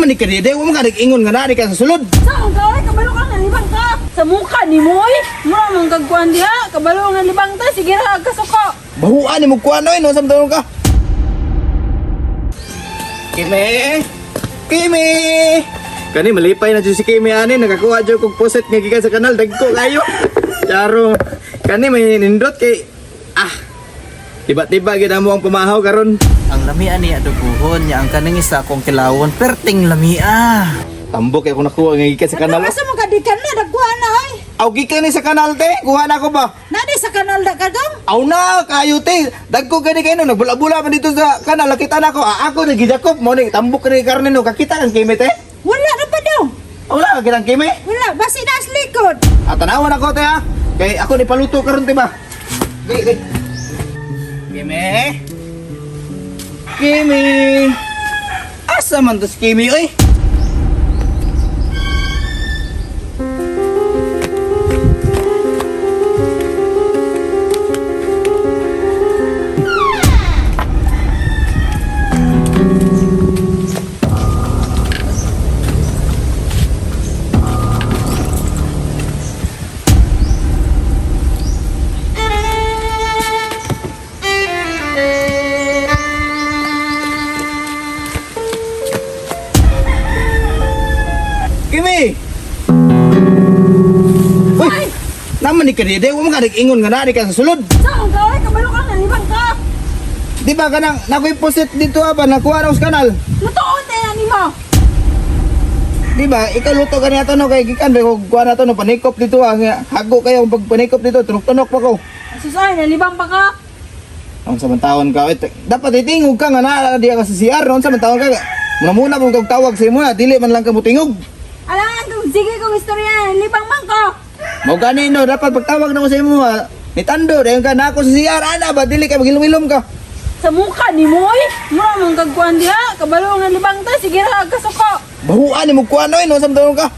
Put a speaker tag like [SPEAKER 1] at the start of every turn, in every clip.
[SPEAKER 1] Naman ni kadede, wa man ka nag-ingon nga naa ka sa sulod.
[SPEAKER 2] Saan ka oy? Kabalo ka nalibang ka. Sa mukha ni mo oy. Mura man kag kuan diha. Kabalo nga nalibang ta sige ra kasuko.
[SPEAKER 1] Bahuan ni mo kuan oy, no sa taon ka. Kimi! Kimi! Kani malipay na jud si Kimi ani nakakuha jud kog puset nga gikan sa kanal dagko kayo. Charo. Kani may nindot kay ah. Tiba-tiba gid amo ang pamahaw karon.
[SPEAKER 3] Ang lamia niya duguhon niya ang kaning isa akong kilawon perting lamia.
[SPEAKER 1] Tambok kay ako nakuha nga gikan sa kanal.
[SPEAKER 4] Asa mo ka di ka na dagkuha na ay.
[SPEAKER 1] Aw gikan ni sa kanal te, kuha na ako ba?
[SPEAKER 4] Nadi sa kanal da ka dong.
[SPEAKER 1] Aw na kayo te, dagko gani kayo no nagbula-bula man dito sa kanal nakita na ako. Ah, ako nagijakop mo ni tambok ni karne no kakita kang Kimi te.
[SPEAKER 4] Wala na pa dong.
[SPEAKER 1] Wala ka kitang Kimi.
[SPEAKER 4] Wala basi na sa likod.
[SPEAKER 1] Ah, tanawan ako te ha. Kay ako ni paluto karon te ba. Gi, gi. Kimi. Kimi. Asa man to si Kimi oy? Kimi. Uy! Naman ni kadede, wa man ka nag-ingon nga naa ka sa sulod.
[SPEAKER 2] Saan ka oy? Kabalo ka nalibang ka.
[SPEAKER 1] Di ba kanang nakoy pusit dito ha ba nakuha na ko sa kanal.
[SPEAKER 2] Lutoon tayo nimo.
[SPEAKER 1] Di ba ikaw luto ka niya to no kay gikan ba kog kuha na to no panikop dito ha nga hago kayo ang pagpanikop dito tunok-tunok pa ko.
[SPEAKER 2] Susay nalibang pa ka.
[SPEAKER 1] Ang sa taon ka, eh, dapat itingog ka nga naa diya ka sa CR noon sa taon ka. Muna muna kung tawag sa imo na dili man lang ka motingog.
[SPEAKER 2] Alangan kung sige kong istorya nalibang man ko.
[SPEAKER 1] Mao gani no dapat pagtawag na ko sa imo ha. Ni Tando dayon ka na ako sa CR ana ba dili ka magilom-ilom ka.
[SPEAKER 2] Sa mukha ni mo oy. Mura man kag kuan diha. Kabalo nga nalibang ta sige ra kasuko.
[SPEAKER 1] Bahuan ni mo kuan oy no sa taon ka.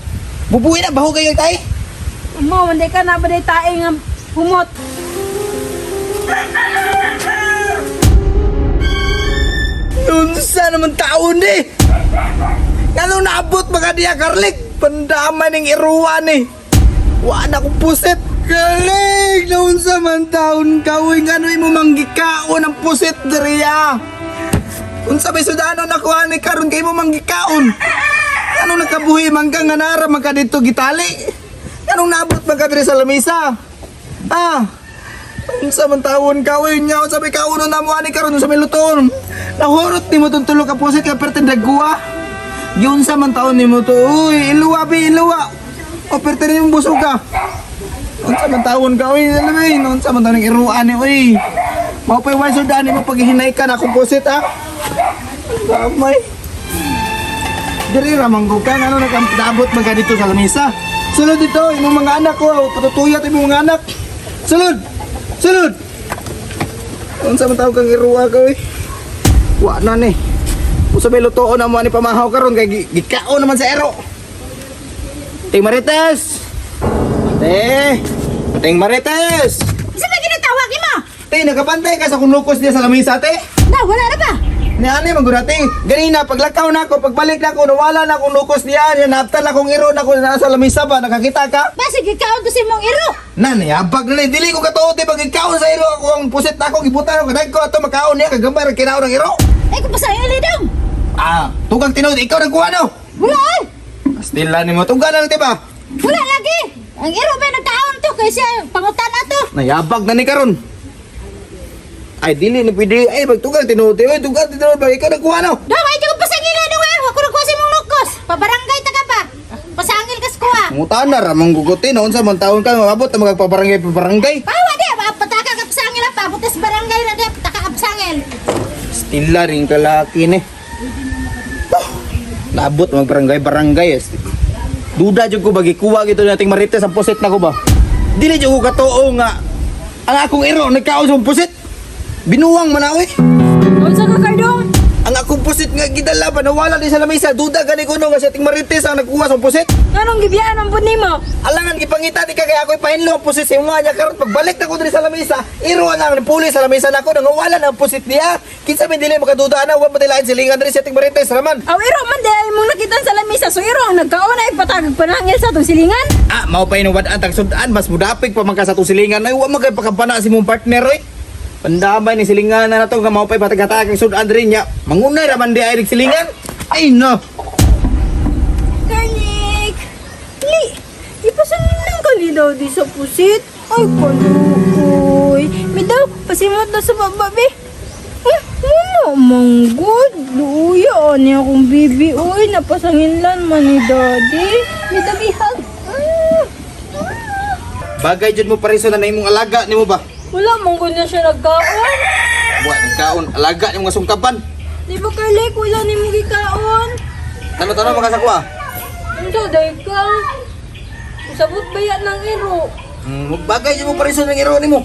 [SPEAKER 1] Bubuhi na baho kayo tay.
[SPEAKER 2] Mo hindi ka na ba day tae nga humot.
[SPEAKER 1] Unsa naman taon ni? Ngano naabot mga diya Karlik? Pandama ning iruan ni. Wa na kong pusit. Karlik, naunsa man taon ka uy ngano imo manggikaon ang pusit diriya. Unsa may sudano nakuha ni karon kay mo manggikaon? Ngano nakabuhi man ka nga nara man ka dito gitali? Nganong naabot man ka diri sa lamisa? Ah, unsa man tawon ka uy nya unsa may kaunon na mo ani karon unsa may lutoon? Nahurot nimo tong tulo ka pusit ka perten dagwa. Giunsa man taon nimo to uy iluwa bi iluwa. O perten nimo busog ka. Unsa man tawon ka uy alam eh unsa man taon ning iruan ni uy. Mao pay way sudan nimo paghihinay ka na akong pusit ha. Gamay. Diri ra man gud ka ngano nakaabot man ka dito sa lamisa. Sulod dito imong mga anak ko, patutuyat imong mga anak. Sulod. Sulod. Unsa man tawag kang iruwa ka oy? Wa na ni. Usa may lutoon na mo ani pamahaw karon kay gikaon naman sa ero. Ting Marites. Te. Ting Marites.
[SPEAKER 4] Sa may ginatawag nimo?
[SPEAKER 1] Te, nagabantay ka sa kunukos niya sa lamisa, te.
[SPEAKER 4] Na wala na ba?
[SPEAKER 1] Ni ani man gud te. Ganina paglakaw na ako, pagbalik na ako, nawala na akong nukos niya, niya naaptan akong iro na ako nasa lamisa ba, nakakita ka?
[SPEAKER 4] Basi gikaon to sa imong iro.
[SPEAKER 1] Na, niyabag na ni. Dili ko katuo, te, pag ikaon sa iro ako ang pusit na ako, gibutan ako, kadagko ato makaon niya, kagambay, ra kinaon ang iro.
[SPEAKER 4] Ay kung pasangil dong.
[SPEAKER 1] Ah, tugang tinuod, ikaw nagkuha no.
[SPEAKER 4] Wala ay.
[SPEAKER 1] Pastila ni mo, tungga lang, te ba?
[SPEAKER 4] Wala lagi. Ang iro ba nagkaon to kay siya pangutan ato.
[SPEAKER 1] Nayabag na ni karon. Ay, dili ni pwede. Ay, pagtugang tinuod, te. Oy, tugang tinuod, ba? Ikaw nagkuha no.
[SPEAKER 4] Dong ay ko pasangil dong ay. Ako nagkuha sa imong lukos. Pabarangay ta ka pa. Pasangil kas kuha.
[SPEAKER 1] Mutana ra mong gugutin, noon sa mga taon ka, mabot na magpabarangay pabarangay.
[SPEAKER 4] Bawa di ba pataka ka pasangil pa butas barangay na di pataka ka pasangil.
[SPEAKER 1] Stila rin kalaki ni. Oh, naabot magbarangay barangay. Eh. Duda jud ko bagi kuha gito nating marites ang pusit na ko ba. Dili jud ko katuo nga ang akong iro nagkaon sa pusit. Binuwang man ako eh.
[SPEAKER 2] Unsa ka kardong?
[SPEAKER 1] Ang akong pusit nga gidala ba ba nawala di sa lamesa. Duda gani ko no nga sa ting Marites ang nagkuha sa pusit.
[SPEAKER 2] Nganong gibiyaan ang pud nimo?
[SPEAKER 1] Alangan gipangita di ka kay ako'y pahinlo ang pusit sa imo niya karon pagbalik na ko diri sa lamesa. Iro na ang puli sa lamesa nako nangawala na ang pusit niya. Kinsa man dili makaduda ana wa man dilain silingan diri sa ting Marites raman.
[SPEAKER 2] Aw iro man di ay mong nakitan sa lamesa. So iro ang nagkaon ay patagag panangil sa atong silingan.
[SPEAKER 1] Ah, mao pa inong wad-an tag sudan mas mudapig pa man ka sa atong silingan ay wa man kay pakabana si mong partner oy. Pandamay ni silingan na nato nga mao pay patag-hatag ang sudan diri niya. Mangunay ra man di ay silingan. Ay no.
[SPEAKER 2] Karlik! Li! Ipasangin lang kali daw di sa pusit. Ay, kaluoy. Mi daw, pasimot na sa baba, be. Eh, wala manggod. Luya, ani akong bibi. Uy, napasangin lang man ni daddy. Mi daw, bihag. Ah, ah.
[SPEAKER 1] Bagay jud mo pariso na na imong alaga nimo ba?
[SPEAKER 2] Wala manggod na siya nagkaon.
[SPEAKER 1] Wa nagkaon alaga nimo nga sungkapan.
[SPEAKER 2] Di ba, Karlik, wala ni mo gikaon?
[SPEAKER 1] Tano-tano makasakwa.
[SPEAKER 2] Unsa, day ka? Usabot ba yan ng iro?
[SPEAKER 1] Bagay jud mo pariso ng iro nimo.